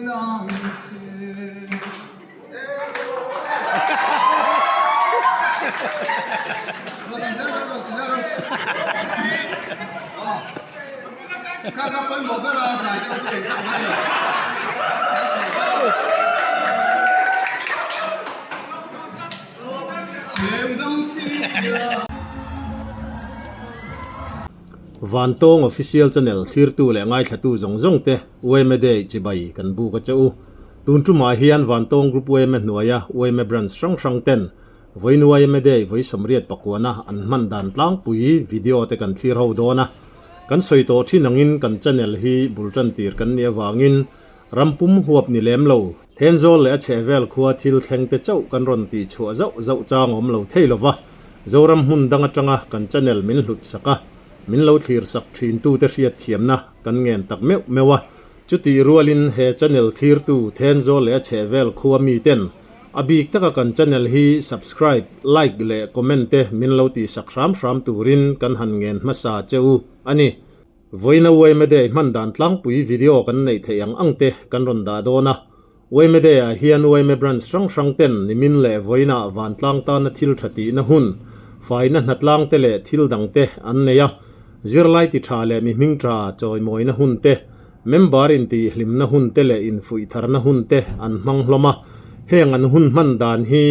zel ang che. Vantawng Official Channel thlirtu leh ngaithlatu zawng zawng te Ueme Day chibai kan buk a che u. Tun tumah hian Vantawng Group Ueme hnuaia Ueme Branch hrang hrang ten Vawiin Ueme Day vawi sawmriat pakuana an hman dan tlangpui video te kan thlir ho dawn a. Kan sawi tawh thin angin kan channel hi bul tan tir kan nih avangin ram pum huap ni lem lo. Thenzawl leh a chhehvel khua thil thleng te chauh kan rawn tih chhuah zauh zauh chang awm lo thei lova, Zoram hmun dang atanga kan channel min hlut sak a, min lo thlir sak thin tute hriat thiamna kan ngen tak meuh meuh a. Chutih rualin he channel thlirtu Thenzawl leh a chhehvel khua miten a bik taka kan channel hi subscribe, like leh comment te min lo tih sak hram hram turin kan han ngen hmasa che u a ni. Vawiina Uaime Day hman dan tlangpui video kan neih theih ang ang te kan rawn dah dawn a. Uaime Day ah hian Uaime branch hrang hrang ten nimin leh vawiinah vantlang tana thil tha tihna hun, faina hnatlang te leh thil dang te an nei a. Zirlai ti tha leh mi hming tha chawimawina hun te, member intih hlimna hun te leh infuih tharna hun te an hmang hlawm a. Heng an hun hman dan hi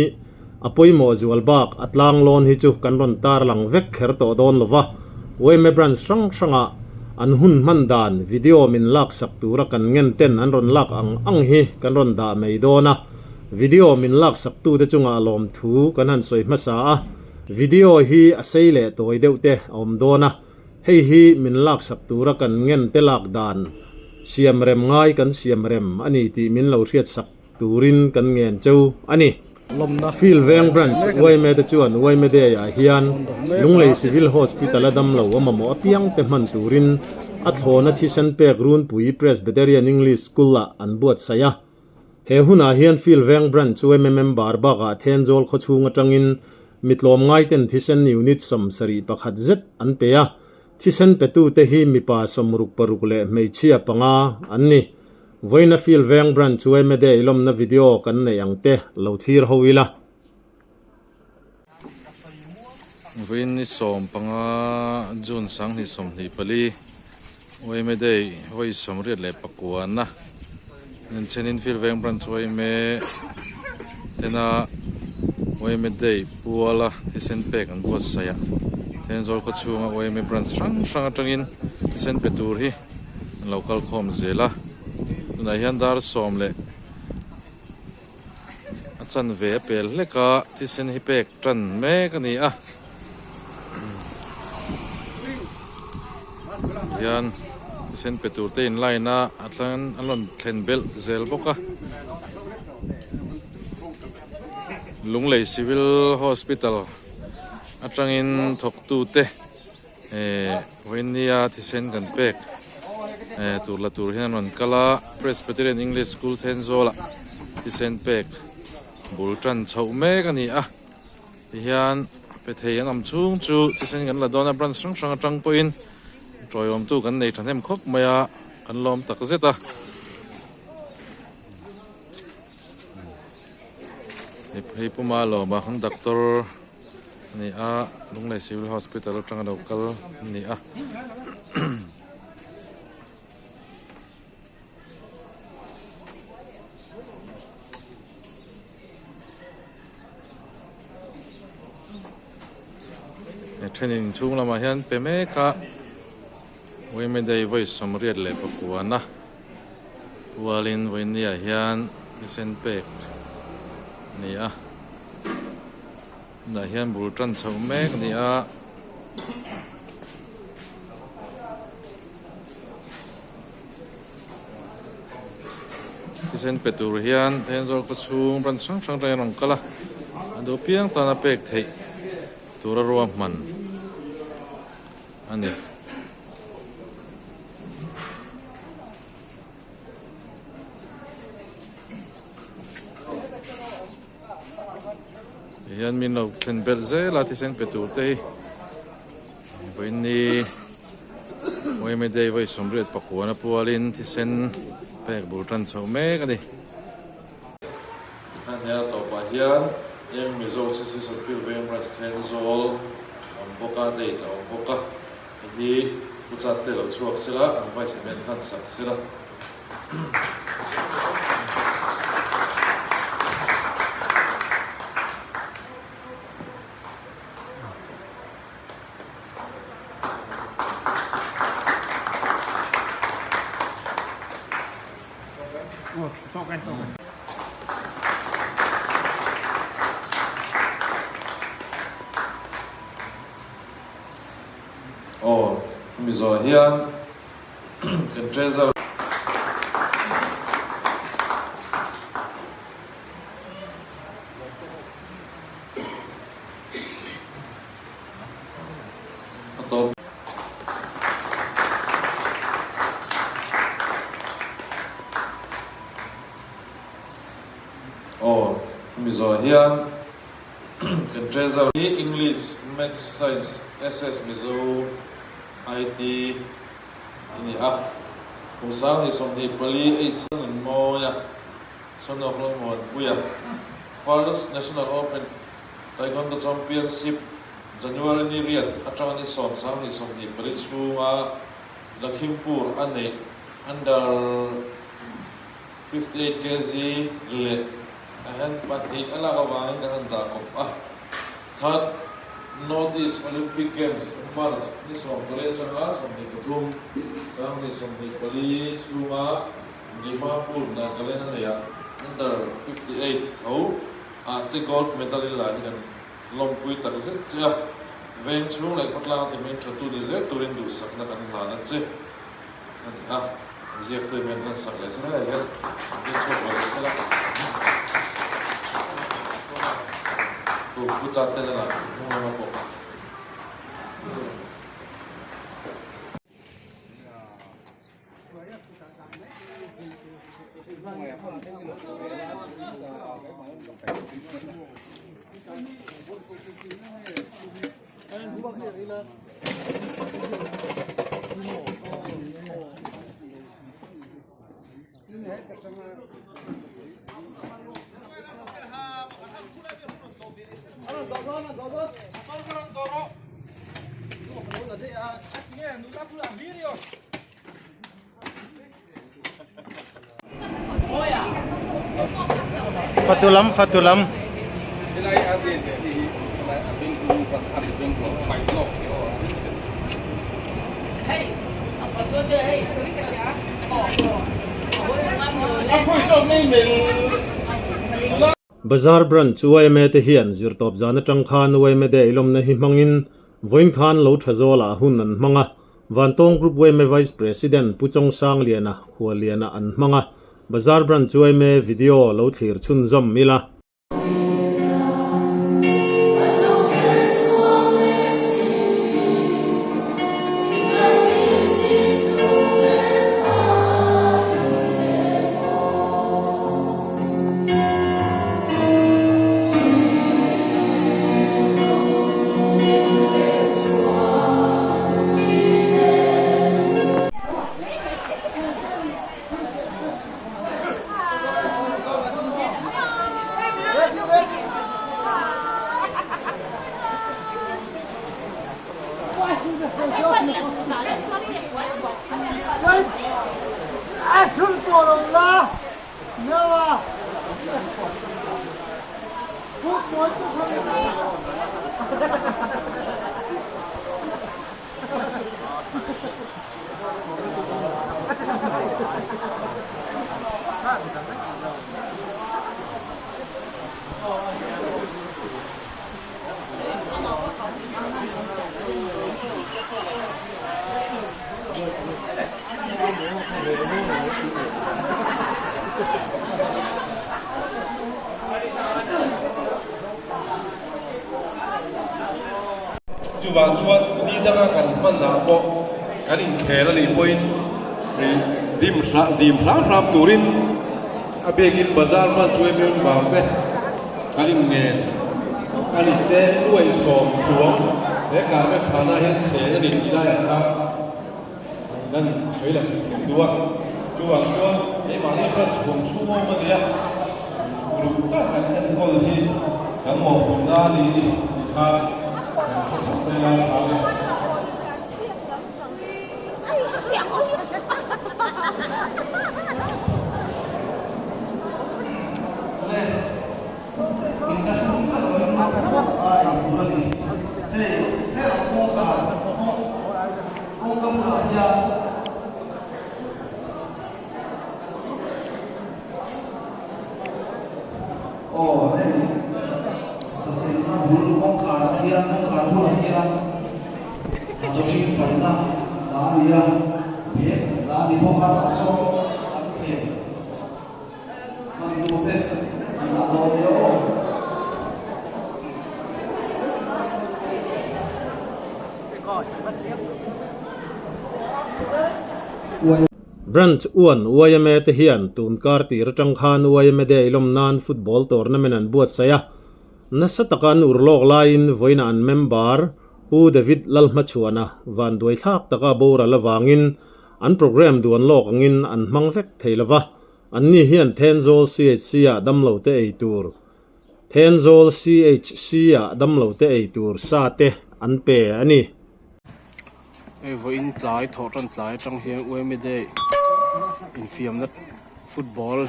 A pawimawh zual bak a tlang lawn hi chu kan rawn tarlang vek kher tawh dawn lo va, Wayme branch hrang hrangah an hun hman dan video min lak sak tura kan ngen ten an rawn lak ang ang hi kan rawn dah mai dawn a, video min lak sak tute chungah lawmthu kan han sawi hmasa a, video hi a sei leh tawi deuh te a awm dawn a, hei hi min lak sak tura kan ngen te lak dan siam rem ngai kan siam rem a ni tih min lo hriat sak turin kan ngen cheu a ni. Field Veng Branch yma te chuan yma Day ah hian Lunglei Civil Hospital a damlo a mamawh apiang te hman turin a thlawna thisen pek runpui Presbyterian English School ah an buatsaih a. He hunah hian Field Veng Branch yma member bakah Thenzawl khawchhung atangin mi tlawmngaiten thisen unit 71 zet an pe a. Thisen petute hi mipa 66 leh hmeichhia panga an ni. Vawiina Field Veng Branch yma Day lawmna video kan neih ang te lo thlir ho ila. Vawiin ni 15 June 2024 yma Day vawi 89 nen chenin Field Veng Branch yma tena yma Day puala thisen pek an buatsaih a, Thenzawl khawchhunga yma Branch hrang hrang atangin thisen pe tur hi an lo kal khawm zel a tunah hian dar sawm leh a chanve a pel hlek a thisen hi pek tan mek a ni a hian thisen pe tur te in line a a tlang an rawn thlen belh zel bawk a Lunglei civil hospital atangin thawktu te. Ehh vawinia thisen kan pek ehh tur la tur hian an rawn kal a Presbyterian English School Thenzawl ah thisen pek bul tan chhoh mek a ni a tihian pe thei an awm chhung chu thisen kan la dawn a branch hrang hrang atang pawhin tawiawmtu kan nei thahnem khawp mai a kan lawm tak zet a. Hei puma lawma kan doctor. A ni a Lunglei Civil Hospital atanga lo kal a ni a. He thenin chhung lamah hian pe mek a Women Day vawi 89 a pualin vawinia hian thisen pek a ni a. Tunah hian bul tan chhoh mek a ni a. Thisen pe tur hian Thenzawl khaw chhung branch hrang hrang atangin a rawn kal a, a duh piang tana pek theih tura ruahman a ni. Hian min lo thlen belh zel a thisen pe tur te hi vawiin ni Women Day vawi 89 pualin thisen. Pek bul tan chho mek a ni. Tikhan he a tawpah hian Young Mizo CC Sawtfield Veng Branch Thenzawl a awm bawk a, date a awm bawk a. Hei hi Pu Chat te lo chhuak sela, an vice hian hman sak sela. Aw, hemi zawh hian kan treasure. A tawp. Aw, hemi zawh hian kan treasure hi English, Maths, Science, SS, Mizo, IT i ni a. Kum 24 H nun mawi a, Son of Lalmuanpuia, First National Open Taekwondo Championship January ni riat atanga ni sawm 24 chhunga Lakhimpur a neih Under 58 kg leh a hen pahnih a lak avangin kan han dah kawp a. Third North East Olympic Games March ni 14 atanga 23 24 chhunga Dimapur, Nagaland a neih a, Under 58 tho ah te gold medal in la hi kan lawmpui tak zet che a, veng chhung leh khawtlang te hming tha tu ni zel turin duhsakna kan hlan a che a ni a, ziak tu hian lan sak leh che lai ah hian an ding chhuak ve leh sela. Pu Pu Chat ten a lah hnung lama pawh kha. Fatu lam fatu lam. Bazar Branch yma te hian zirtawp zan atang khan yma Day lawmna hi hmangin vawiin khan lo tha zawlah hun an hmang a. Vantawng Group yma Vice President Pu Chawng Sangliana Khualiana an hmang a, Bazar Branch yma video lo thlir chhunzawm ila. Chuvang chuan ni danga kan hmanah pawh kan inkhel a nih pawhin dim dim hram hram turin a biakin bazar hman chu em em vang te kan inngen a ni te nuaih sawm chuang he carpet phahna hian sen a ni tih laiah khan kan sawi lang thei duh a. Chuvang chuan keimah. Keimahni branch huam chhung awm a nia, uluk tak kan enkawl hi kan mawhphurhna a ni tih kha kan hre theuh mai a tha le. Branch uan yma te hian tun kar tir atang khan yma Day lawm nan football tournament an buatsaih a, nasa taka an ur lawk laiin vawiinah an member Pu David Lalhmachhuana vanduai thlak taka boral avangin an programme duan lawk angin an hmang vek thei lova, anni hian Thenzawl CHC ah damlote ei tur Thenzawl CHC ah damlote ei tur sa te an pe a ni. Hei vawiin tlai thawh tan tlai atang hian UMA Day infiamna football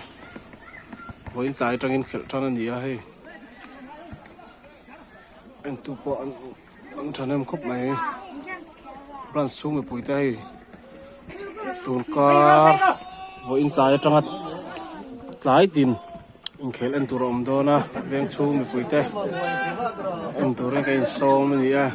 vawiin tlai atangin khelh tan a ni a hei entu pawh an An thahnem khawp mai branch chhung mipui te hei tun kar vawiin tlai atanga tlai tin inkhel en tur a awm dawn a veng chhung mipui te en turin ka insawm a ni e.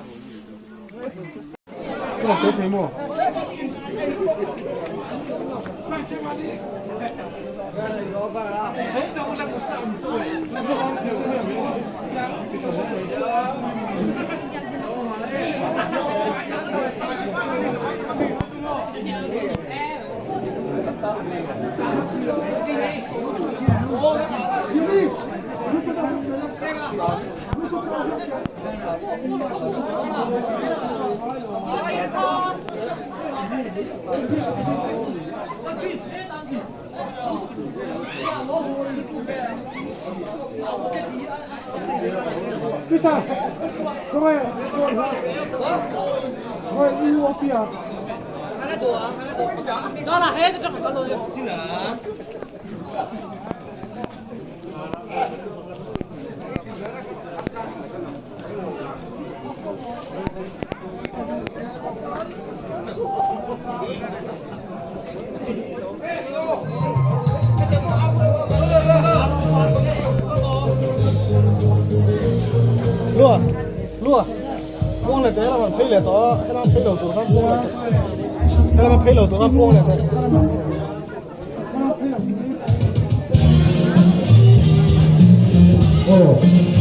Aw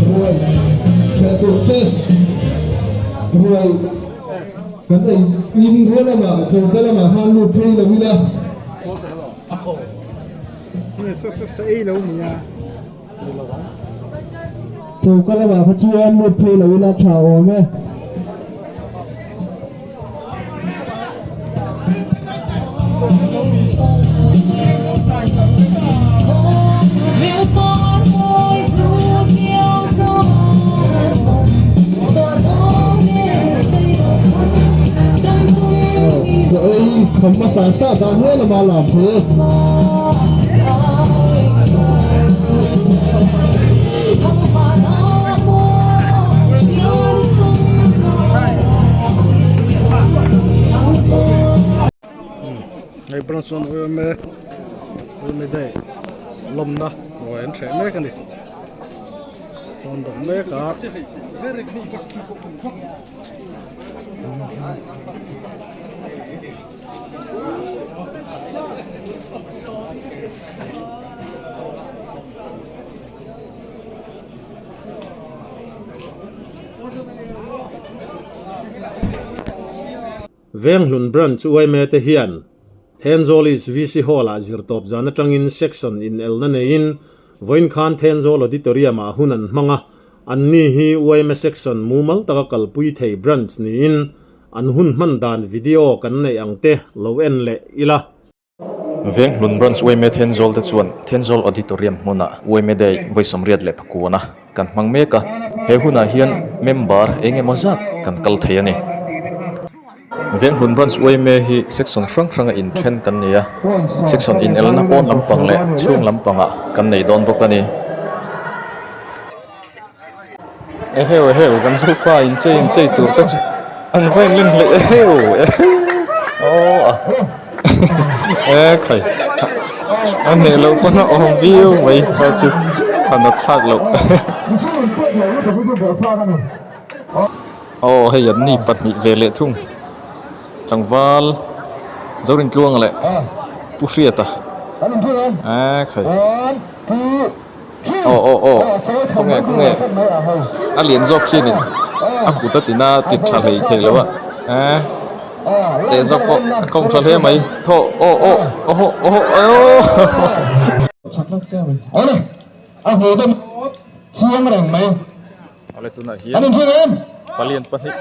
ruai ṭheh tur te ruai kan ei in rual lamah choka lamah khan lut phei lo ila. Choka lamah kha chuan lut phei lo ila tha awm e. Chaw ei kham hmasa sa dan hle lama lam thei e. Hei branch chuan UMA UMA day lawmna ruai an hreh mek a ni chuan dawm mek a. Venghlun Branch yma te hian Thenzawl East VC Hall-ah zirtawp zan atangin Section inelna neiin vawiin khan Thenzawl Auditorium-ah hun an hmang a, anni hi yma Section mumal taka kalpui thei branch niin an hun hman dan video kan neih ang te lo en leh ila. Venghlun Branch yma Thenzawl te chuan Thenzawl Auditorium hmunah yma Day vawi sawmriat leh pakuana kan hmang mek a, he hunah hian member eng emaw zat kan kal thei a ni. Venghlun Branch yma hi section hrang hranga inthen kan ni a, section inelna pawn lampang leh chhung lampangah kan nei dawn bawk a ni. Eheu eheu kan zopa inchei inchei tur te chu an va inlen hleih eheu eheu aw a e khai a hneh loh pawn a awm viau mai kha chu thanat thlak loh aw hei an ni pahnih ve leh thung tlangval Zorintluanga leh Pu Hriata e khai. Aw aw aw khawnge khawnge a lian zawk khianin a kut a tina ti tha hlei thei lo a eh teh zawk pawh a kawm tha hle mai thaw aw aw awhaw awhaw aww. Awle tunah hian palian pahnih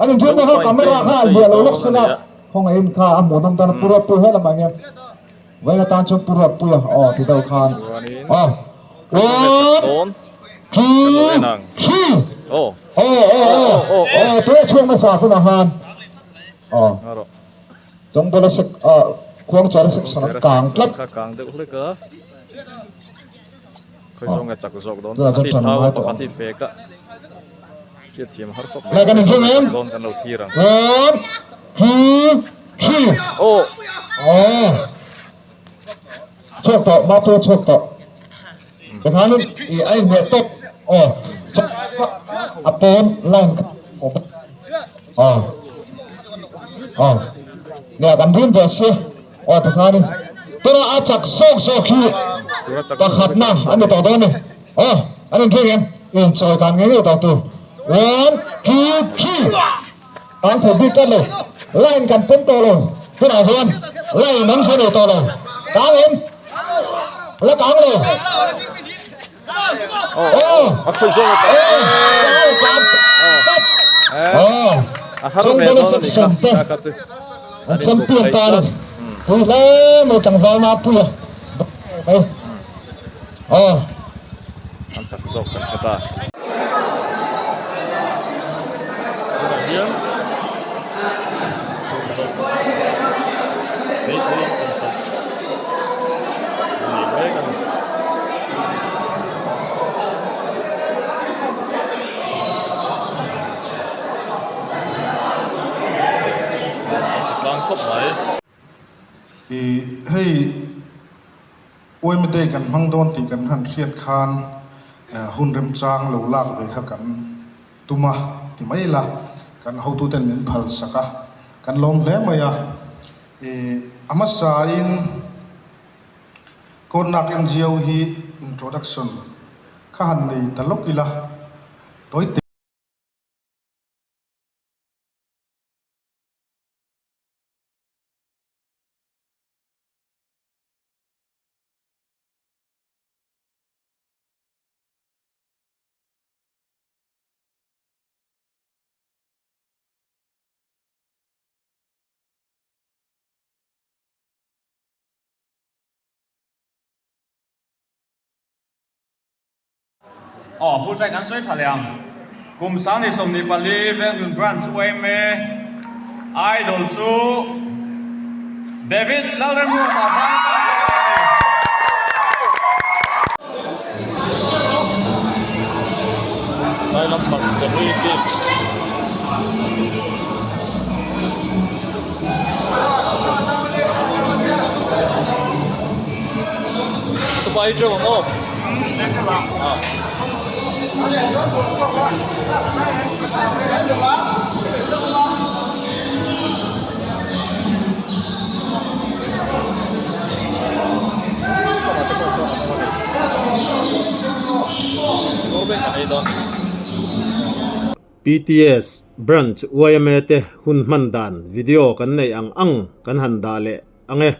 naupang inchei dawn a ni a. Vawiin atan chuan Pu Ruatpuia aw ti deuh khan aw one two three aw aw aw aw tuna chhuak hmasa tunah khan aw Chawngbawla sek ah Khuangchara section an kang tlat tunah chuan ṭan a ngai tawh ang Like an inring em one two three aw chhuak tawh Mapua chhuak tawh tikhanin i a inhmeh tawp aw a pawn line kha aw aw nia kan rin ve si aw tikhanin tuna a chak zawk zawk hi pakhatna a ni tawh dawn a ni aw an inring em inchawi kan ngei ngei tawh tur one two three. An thei bik tlat lo. Line kan pawm tawh lo. Tunah chuan line an hre nei tawh lo. Kang em? La kang lo. Aw. Aw. Kang tlat. Aw. Chawngbawl section te an champion ta a ni. Tui hle mai tlangval Mapuia. Mai. Aw. An chak zawk kan hre ta. Tunah hian chhung zawk mai thei concert a nei mek a ni. Tlang khawp mai. I hei. Uaima Day kan hmang dawn tih kan han hriat khan hun remchang lo lak ve kha kan tum a ti mai ila, kan hotuten min phal sak a, kan lawm hle mai a. Ih a hmasain Kawtnak NGO hi introduction kha han nei ta lawk ila, tawi te. Aw, bul ṭai kan sawi ṭha leh ang. Kum 2024 Venglun Branch yma Idol chu David Lalremruata Vanapa section a ni. Lai lampang chahlui team. Tupa ei teuh ang aw. PTS Branch yma te hun hman dan video kan neih ang ang kan han dah leh ang e.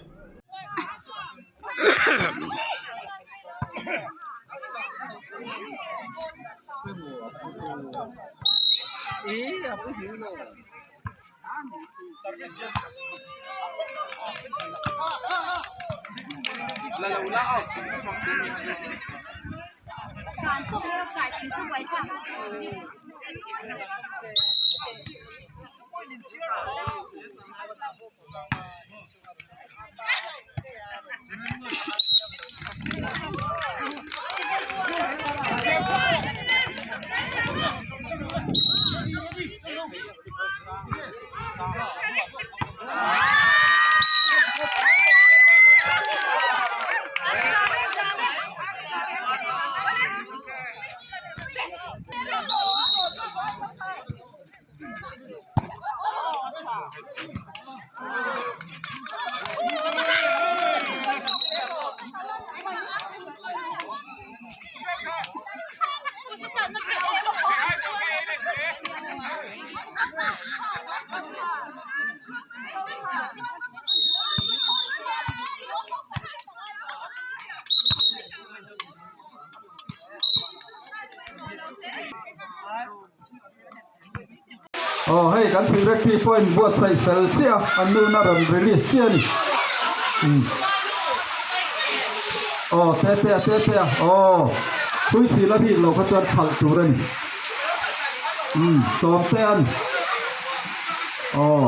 Aw hei kan secretary pawh in buatsaih fel chiah a an nu na rawn release chiah a ni umm aw tete a tete a aw puithil a rik loh kha chuan khalh tur a ni umm sawmte an aw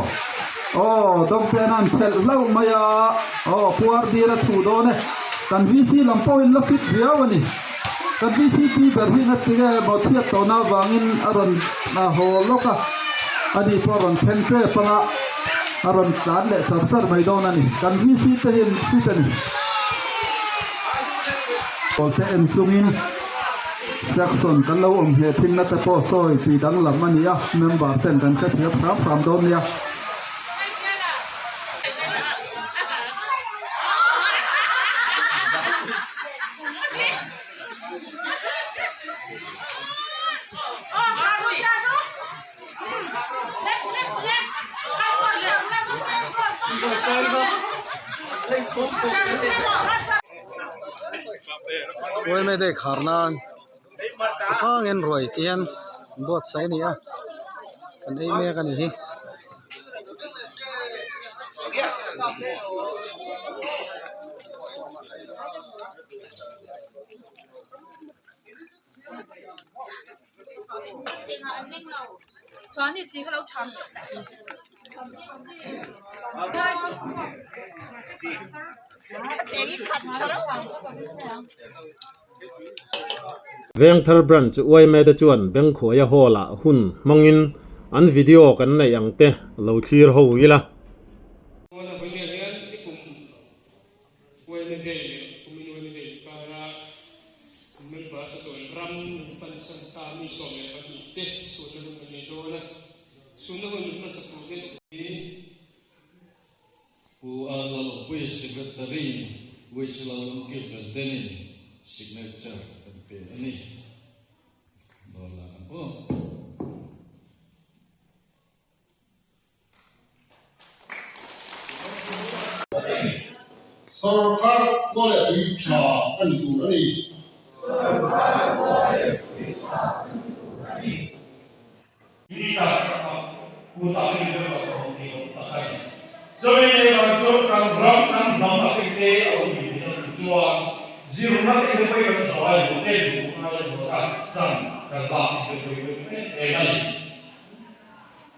aw dawngten an phelh hlauh mai a aw puar dir a chhuh dawn e kan VC lam pawhin la fit viau a ni. Kan VCP ber hi ngatinge maw chhiat tawhna avangin a rawn haw lawk a, ani pawh a rawn thleng tep anga a rawn tlan leh char char mai dawn a ni. Kan VC te hi an fit a ni. Pawl te en chungin section kan lo awm hneh thinna te pawh sawi tih danglam a ni a, member ten kan hrethiam hram hram dawn nia. Uaime day khar nan hrang en ruai te hian buatsaih a ni a kan ei mek a ni hi. Vengthar Branch yma te chuan Bengkhuaia Hall ah hun hmangin an video kan neih ang te lo thlir ho ila. Uaina Day leh kumin Uaina Day inkara member chatuan ram min pansan ta mi 12 te sunna hun kan nei dawn a, sunna hun min hmasa tur hian Hi Pu R Lalawmpuia Secretary YC Lalawmkil President in signature kan pe a ni. Dawr la ang u. Sorkar khua leh tui tha a ni tur a ni. Sorkar khua leh tui tha a ni tur a ni.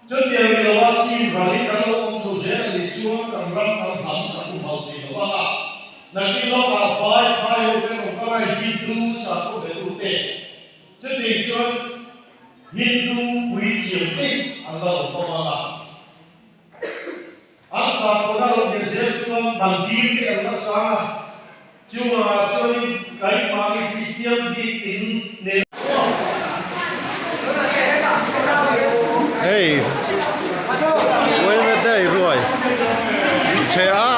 Chutiang ni lova chin ral hi kan lo awm chho zel a nih chuan kan ram kan hnam kan humhal thei lo vang a. Nakin lawkah vai phai ho te rawn kal a Hindu sakhaw be tu te chutih chuan Hindu puithiam te an la rawn awm ang a. An sakhaw na lo nghet zel chuan mandir te an la sang a, chuvangah chuanin keimahni Kristian bik in nen. Hei Uaime day ruai the a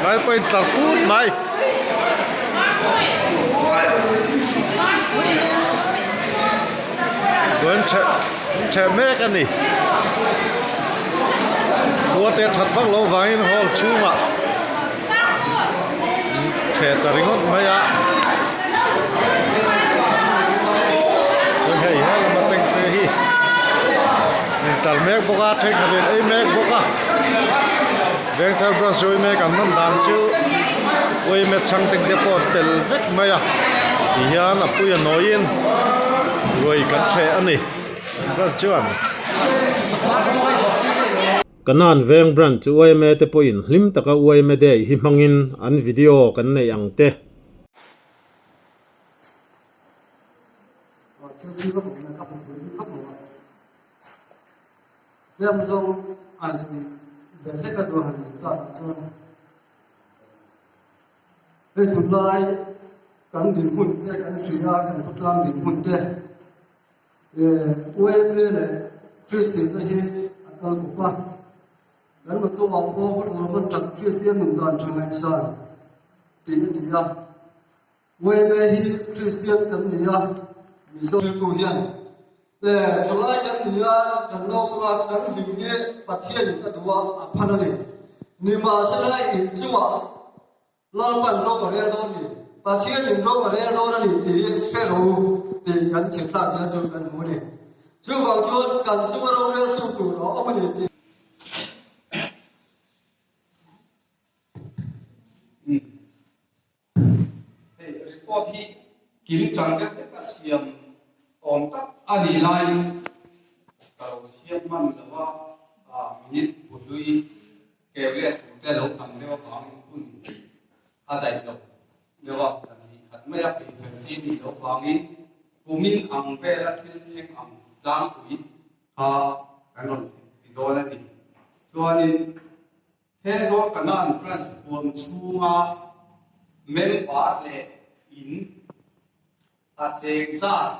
lai pawhin tlar put mai. Chuan theh mek a ni. Khua te that vak loh vangin hall chhungah theh ta ringawt mai a. Chuan hei he lama tank te hi intar mek bawk a thenkhat in ei mek bawk a. Vengthar branch sawi mek an man dan chu. Uime chhangte te pawh tel vek mai a ti hian a pui a nawiin ruai kan ṭheh a ni branch chuan. Kanan veng branch yma te pawhin hlim taka yma day hi hmangin an video kan neih ang te. Hei tunlai kan dinhmun te kan hria a, kan khawtlang dinhmun te YMA leh Kristianna hi a kal kawp a, kan motor ah pawh hun ruahman that Kristian nun dan tha ngaihsan tih a ni a, YMA hi Kristian kan ni a, Mizo tu hian thalai kan ni a, kan naupanga kan hlim hi Pathianin a duh a, a phal a ni. Nimahsela inchungah Lalpan rawng a rel dawn ni, Pathianin rawng a rel dawn a ni tih hi hre lo u tih kan thil tlak zel chu kan hmu a ni. Chuvang chuan kan chunga roreltu tur a awm a ni tih. Hei report hi kim chang deuh deuh a siam awm tak a nih laiin ka lo siam hman lo a, minute buhlui keu leh tur te lo tam deuh avangin hun a daih lo deuh a, zan hnih khat mai a peih fel chi nih loh vangin kumin ang vela thil thleng ang tlangpui kha kan rawn ti dawn a ni. Chuanin Thenzawl Kanan branch huam chhunga member leh in a cheng zat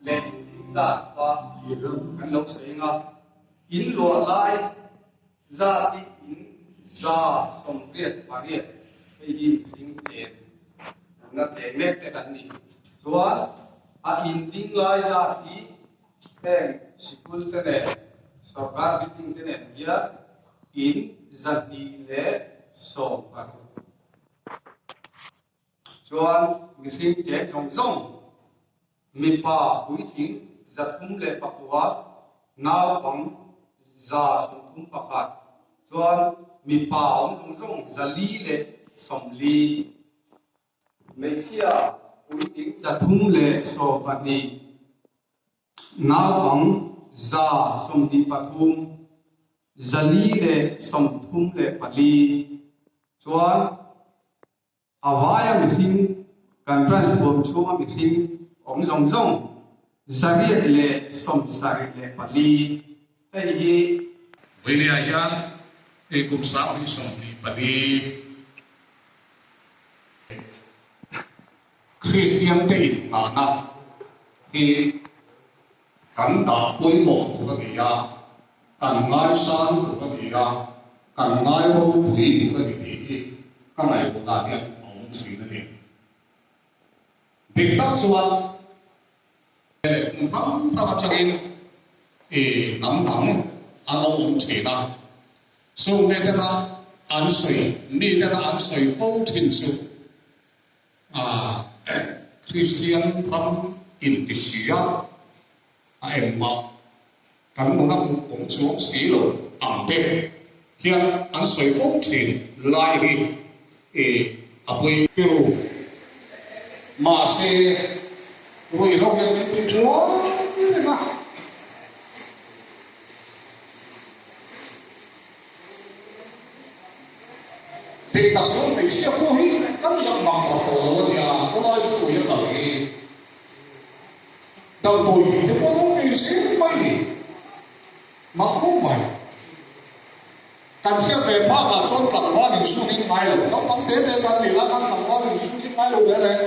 leh in zat kha kan lo sawi ang a, in luah lai zat hi in 188 hei hi mihring cheng tuna cheng mek te kan ni. Chuan a in ding lai zat hi Heng sikul te nen, sorkar building te nen hian in 216 chuan mihring cheng zawng zawng, mipa puitling 309, naupang 131, chuan mipa awm zawng zawng 440. Hmeichhia puitling 312. Naupang 123, 434 chuan a vaia mihring kan branch bawm chhunga mihring awm zawng zawng 874 hei hi Vawinia hian hei kum 2024 Kristiante inhnahna hi kan dah pawimawh tur a ni a, kan ngaisang tur a ni a, kan ngai ropui tur a ni tih hi ka ngaihtuahna hian a awm thin a ni. Dik tak chuan hmun hrang hrang atangin i hnam dang an lo awm thin a, chung te tena an sawi, mi tena an sawi fo thin chu A Kristian ram inti si a, a engmah kan nuna hmuh awm chuang si lo ang te hian an sawi fo thin lai hi i a pui. Tiru, mahse ruihhlo hian min ti chuang reng a. Dik tak chuan hmeichhia pawh hi kan zak mang ta tawh lo a nia, khawlai chu ui a kal hi damdawi tih te pawh an awm ve zel mai ni. Mak khawp mai. Kan hriat ve phakah chuan tlangval inzun in ngai lo, naupang te te kan nih lai khan tlangval inzun in ngai lo reng reng.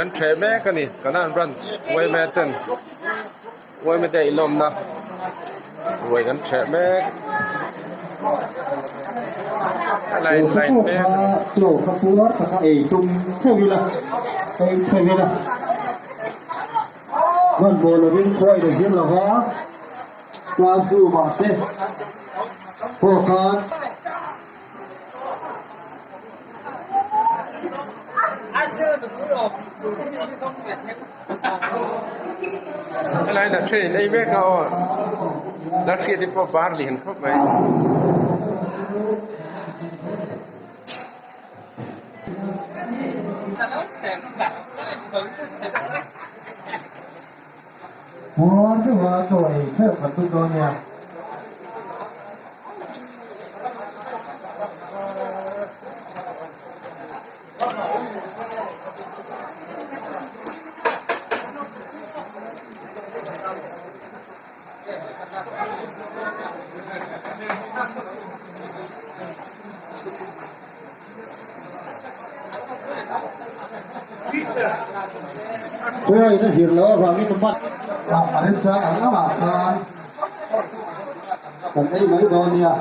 kan ṭheh mek a ni Kanan branch yma ten yma te inlawmna ruai kan ṭheh mek a line line mek a ni. Chaw kha puar taka ei tum theuh ila, ei theuh ila. Hmanhmawh lovin khua in a zir lova, classroom ah te pawh khan. Helai la train ei mek a aw la hriat te pawh bar lian khawp mai. Puar deuha chaw ei theuh kan tum dawn nia. Khuain a zir loh avangin mat a remchang ang angah khan kan ei mai dawn nia.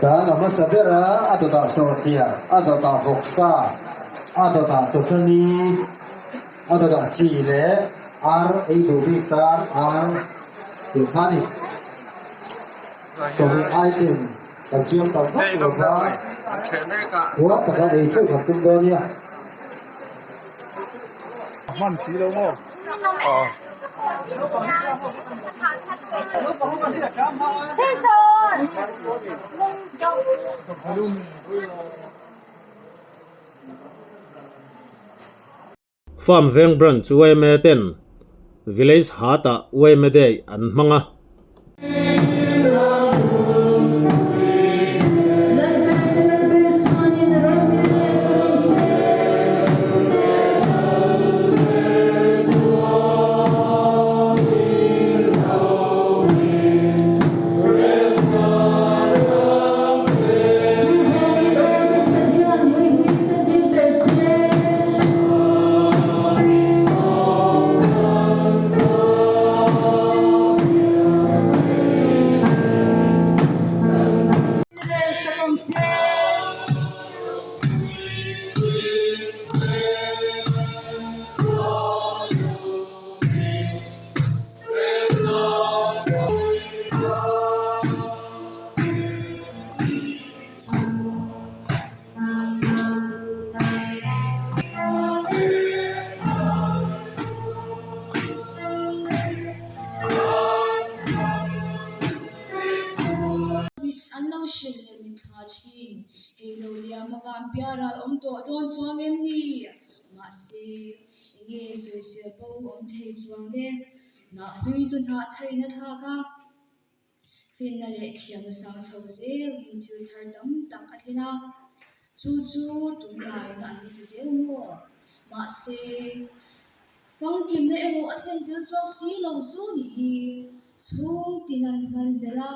Dan a hmasa ber a, a dawtah sawhchiar, a dawtah vawksa, a dawtah chawchani, a dawtah chi leh ar ei duh bik tan ar tih kha a ni. Chawhmeh item kan siam tam vak lo kha huat taka ei theuh kan tum dawn nia. Hman si lo maw? Aw. Farm Veng Branch yma ten Village Hat-ah yma Day an hmang a. An lo hrilh leh min thla thin. Hei lo liam a van piaral awm tawh dawn chuang em ni? Mahse, enge sawisel bo awm thei chuang e? Hnah hlui chu hnah tharin a thlak a. Finna leh thiamna sang chho zelin thil thar tam tak a thlen a, chu chu tunlaina an ti zel maw? Mahse, famkimna erawh a thlen tel zawk si lo chu ni hi chhung tin an hman hlel a.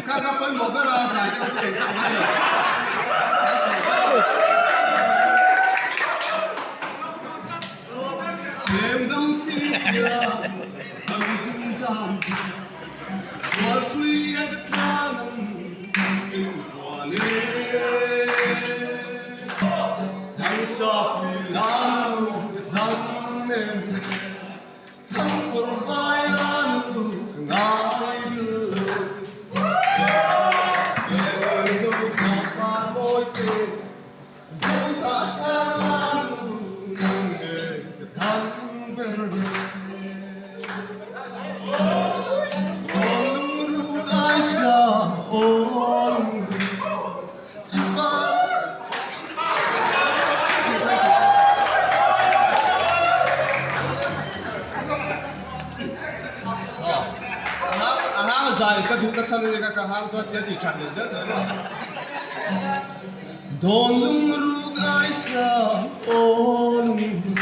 Kha ka pawimawh ber a zai deuh chu engtak mai lo. Chhem dang thli tia kan zum zam chu Zual hrui a ka tlang ang min vuan e. Thlang sa pui la nu ka thlang nem e. Thangkawr vai la nu ka ngai bil lo. He zo thla par mawi te, zo tah thar la nu nang nge ka thlang ber se. Aw lungruk ai sa, aw lungruk i par. A hang zai ka duh na chhan a ni ka hang chuan tia tih that leh zel tawh a. Dawn lungruk ai sa aw lungruk.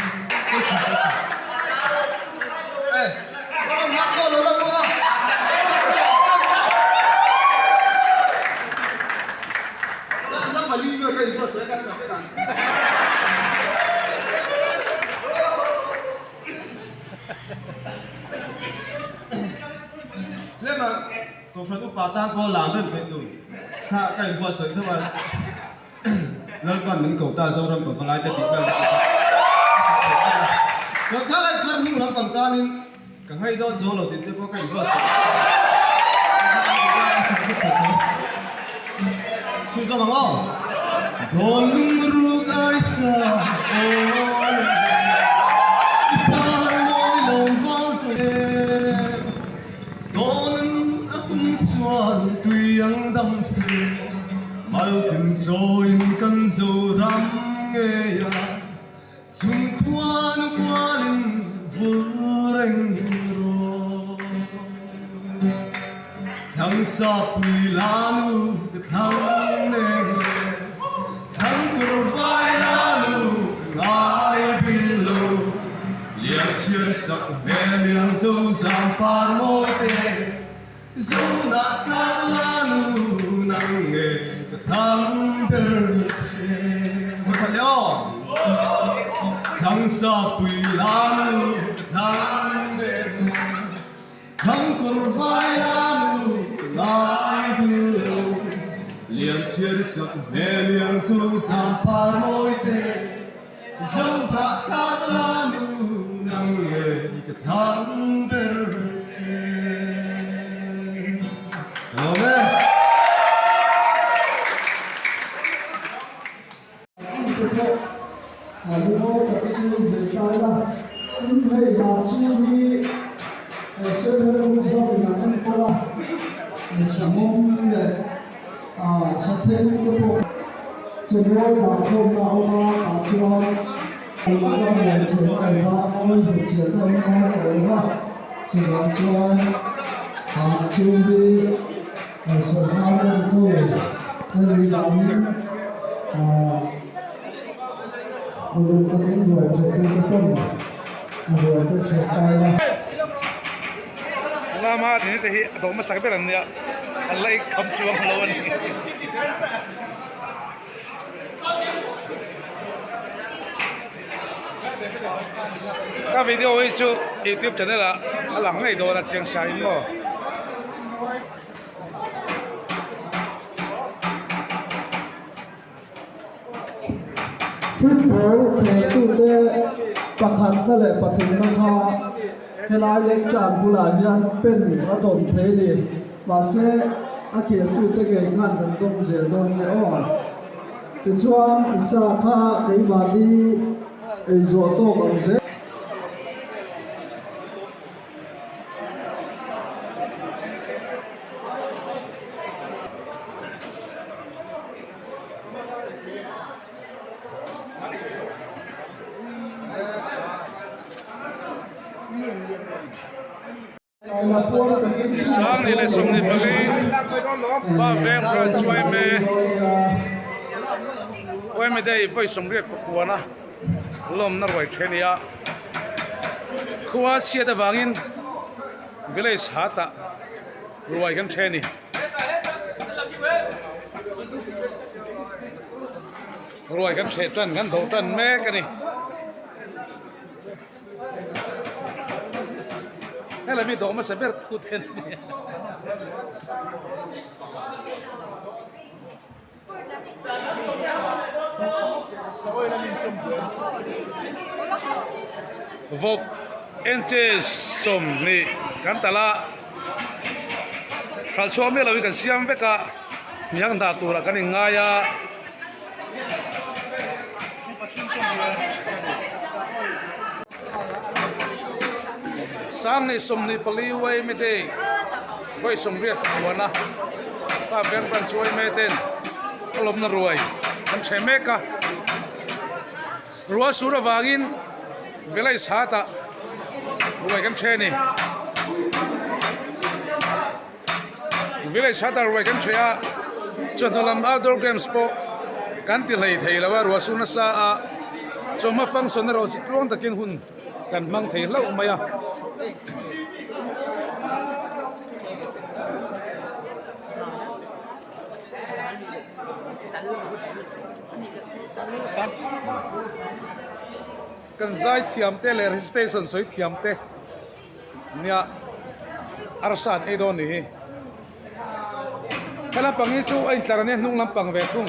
Tlema Kohhran upa tan pawh lam rem theih tur kha ka inbuatsaih zauh a, Lalpan min ko ta Zoram pavalai te tih vel te pawh kha kha lai thar hnung lampang tanin ka nghei dawn zo lo tih te pawh ka inbuatsaih Chhunzawm ang aw. Dawn lungruk ai sa aw i par mawi lo val fe Dawn a tum sual tui ang dam se Maltin chawiin kan Zoram ngei a Chung khuan kualin vul reng rawh. Thlang sapui la nu ka thlang nen le, Thlang tur vai la nu ka ngai bil lo. Liang chhiar sak hmel liang zo zam par mawi te, Zunah thlang la nu nang nge ka thlang ber che. Vawkhat leh aw. Thlang sapui la nu ka thlang nen le. Thlang kawr vai la nu ka ngai bil lo. Liang chhiar sak hmel liang zo zam par mawi te. Zohah thlang la nu nang nge ka thlang ber che. Ka lawm e. An te pawh a lungawi takin ei zir tai la, tin hei hla chu hi Selhel Group in an enkawl a, Sangawm leh Satheng te pawh Chawmawi dah khawmna a awm a, tah chuan an taka muan thiamna awm a, mawi hmuhchhiatna awm ngai tawh lo va, chuvang chuan ah chhung hi sawrkar enkawl a nih vangin ah uluk takin ruai thehtute pawn a ruai te thiat tai a. Lama tih te hi a dawh hmasak ber an nia an la kham chuang lo a ni. Ka video hi chu youtube channel ah a lang ngei dawn a chiang sa in maw. Football kheltute pakhatna leh pathumna kha helai lecture bulah hian pen a dawm phei a ni. Mahse, a kheltute ngei khan kan dawng zel dawn nge aw. Tichuan, sa kha keimahni ei zawh tawk ang zel. Sangni leh 24 va veng hran chuai me Uaime day vawi 89 a lawmna ruai the nia khua chhiat avangin village hatah ruai kan the a ni. Ruai kan hreh tan kan dawh tan mek a ni. Helai mi dawh hmasa ber thu te an ni a. Vawk inches 20 kan talh a, hralh chhuah miah loin kan siam vek a, miang dah turah kan inngai a. Sanghnih 24 uai mite vawi 80 puan a fa ber branch uai meten a lawmna ruai an ṭhe mek a ruah sur avangin village hatah ruai kan ṭhe a ni. Village hatah ruai kan ṭhe a chawhnu lam outdoor games pawh kan ti hlei thei lo a ruah sur nasa a chawhma function erawh chu tluang takin hun kan hmang thei hlauh mai a. Kan zai thiam te leh recitation sawi thiam te nia arsa an ei dawn ni hi. He lampang hi chu a intlar ania hnung lampang ve thung.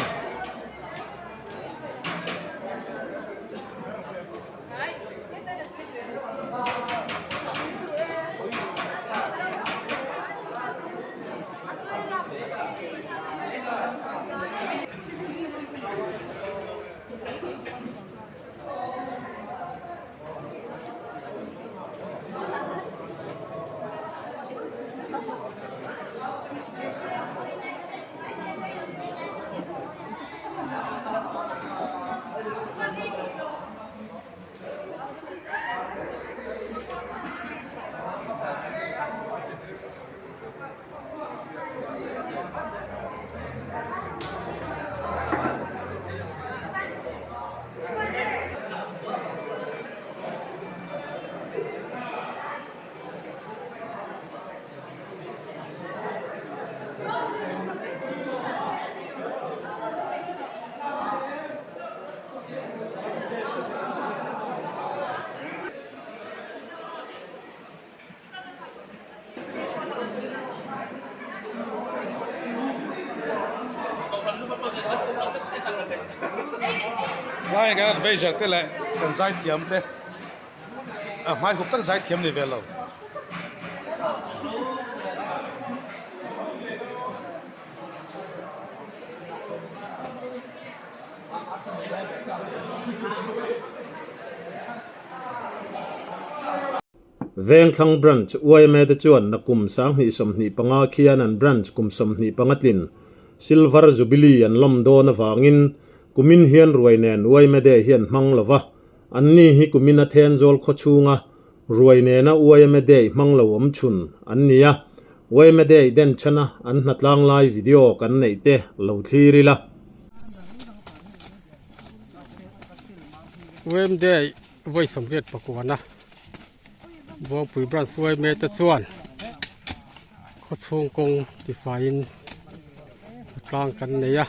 Lai kan advisor te leh kan zaithiam te a hmai hup tak zaithiam ni ve lo. Vengthlang Branch yma te chuan nakum 2025 khian an branch kum 25 tlin Silver Jubilee an lawm dawn avangin kumin hian ruai nen yma Day hi an hmang lo va, anni hi kumin a Thenzawl khaw chhunga ruai nena yma Day hmang lo awm chhun an ni a, yma Day denchhana an hnatlang lai video kan neih te lo thlir ila. Yma Day Vawi 89 Buangpui Branch yma te chuan khawchhung kawng tifaiin a tlang kan nei a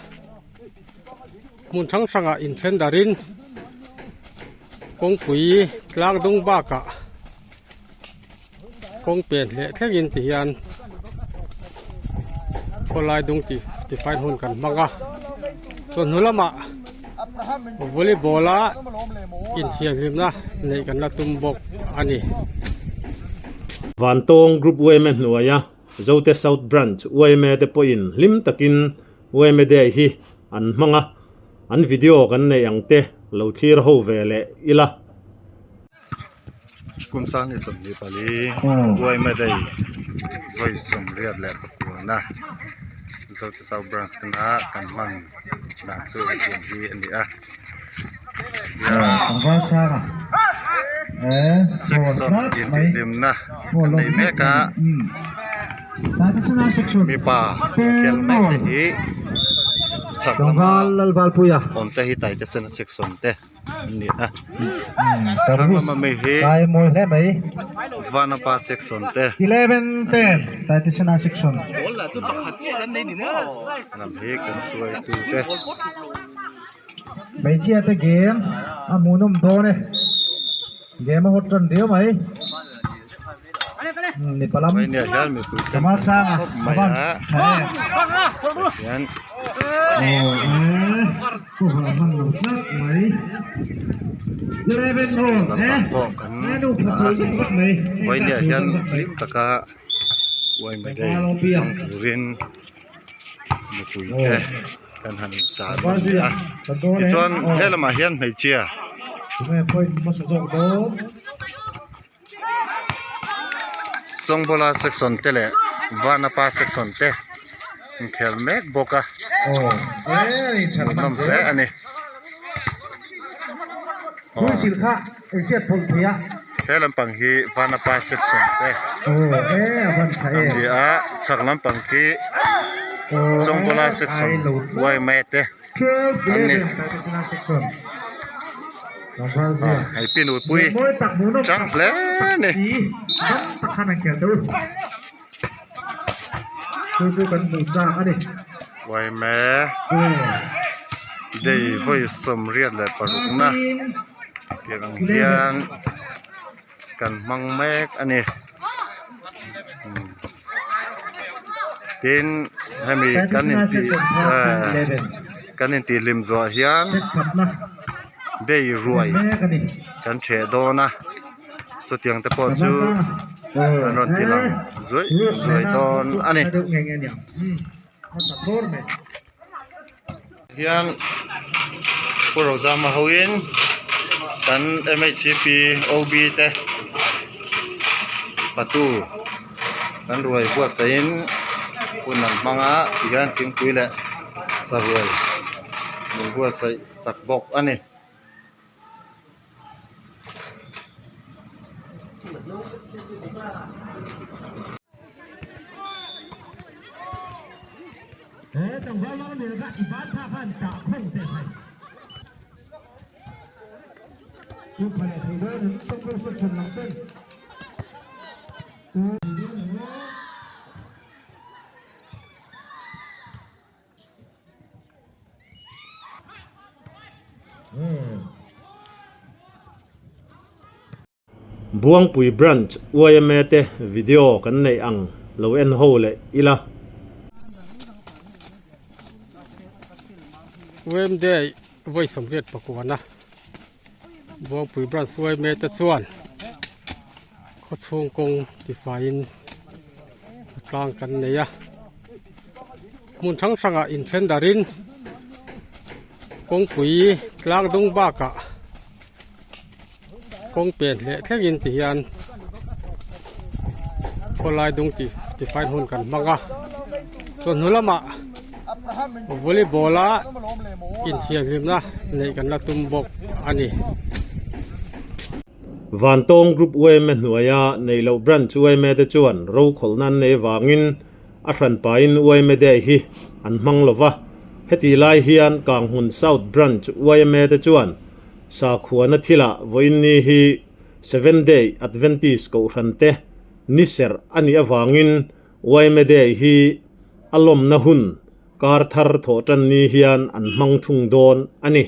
hmun hrang hrangah inthen darin kawngpui tlang dung bakah kawng pen hleh thlengin ti hian khawlai dung tih tifai hun kan hmang a chawhnu lamah volleyball a inthianghlimna neih kan la tum bawk a ni. Vantawng Group yma hnuaia Zote South Branch yma te pawhin hlim takin yma Day hi an hmang a, an video kan neih ang te lo thlir ho ve leh ila. Kum 2024 yma Day vawi 89 Zote South Branch tana kan hman dan chu hetiang hi a ni a section intihhlimna kan nei mek a mipa inkhel mek te hi chhak lama awm te hi taitesena section te. an ni a thlang lama mi hi vanapa section te lam hi kan hruaitu te. Hmeichhia te game a hmuhnawm dawn e. Game a hawt tan riau mai. Mipa lam Kama sanga a van tha em. Aw e cover a hman lo tlat mai. 11 all e he nu pha chho zak zak mai. Vawinia hian hlim taka uaima day hmang turin mipui te kan han inchar a ni a tichuan he lamah hian hmeichhia Chawngbawla section te leh Vanapa section te inkhel mek bawk a hmuhnawm hle a ni. He lampang hi Vanapa section te an ni a chhak lampang khi Chawngbawla section yma te an ni. Hei pinupui chang hle a ni. Uaime day vawi 86 na tiang ang hian kan hmang mek a ni tin hemi kan intih kan intihhlim zawh hian day ruai kan ṭheh dawn a chutiang te pawh chu kan rawn ti lang zuaih zuaih dawn a ni. Hian Pu Rozama hoin kan MHCP OB te patu kan ruai buatsaihin hun an hmang a tihian thingpui leh saruai min buatsaih sak bawk a ni. Buangpui Branch yma te video kan neih ang lo en ho leh ila. YMDA vawi 84 na Buangpui Branch yma te chuan khawchhung kawng tifaiin a tlang kan nei a. Hmun hrang hrangah inthen darin kawngpui tlang dung bakah kawng pen hleh thlengin ti hian khawlai dung tih tifai hun kan hmang a chawhnu lamah volleyball a inthianghlimna neih kan la tum bawk a ni. Vantawng Group yma hnuaia neihloh Branch yma te chuan rokhawlhna an nei avangin A hranpain yma Day hi an hmang lo va, hetih lai hian Kanghmun South Branch yma te chuan sakhuana thilah vawiinni hi Seventh Day Adventist kohhrante ni serh a nih avangin yma Day hi a lawmna hun kar thar thawh tan ni hian an hmang thung dawn a ni.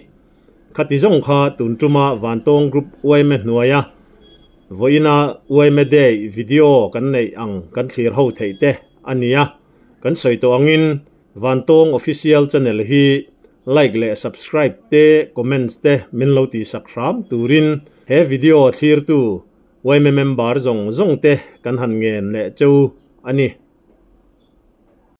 Khati zawng kha tun tuma Vantawng Group yma hnuaia Vawiina yma Day video kan neih ang kan thlir ho theih te a nia. Kan sawi tawh angin Vantawng Official Channel hi like leh subscribe te comments te min lo tihsak hram turin he video thlirtu yma member zawng zawng te kan han ngen leh cheu a ni.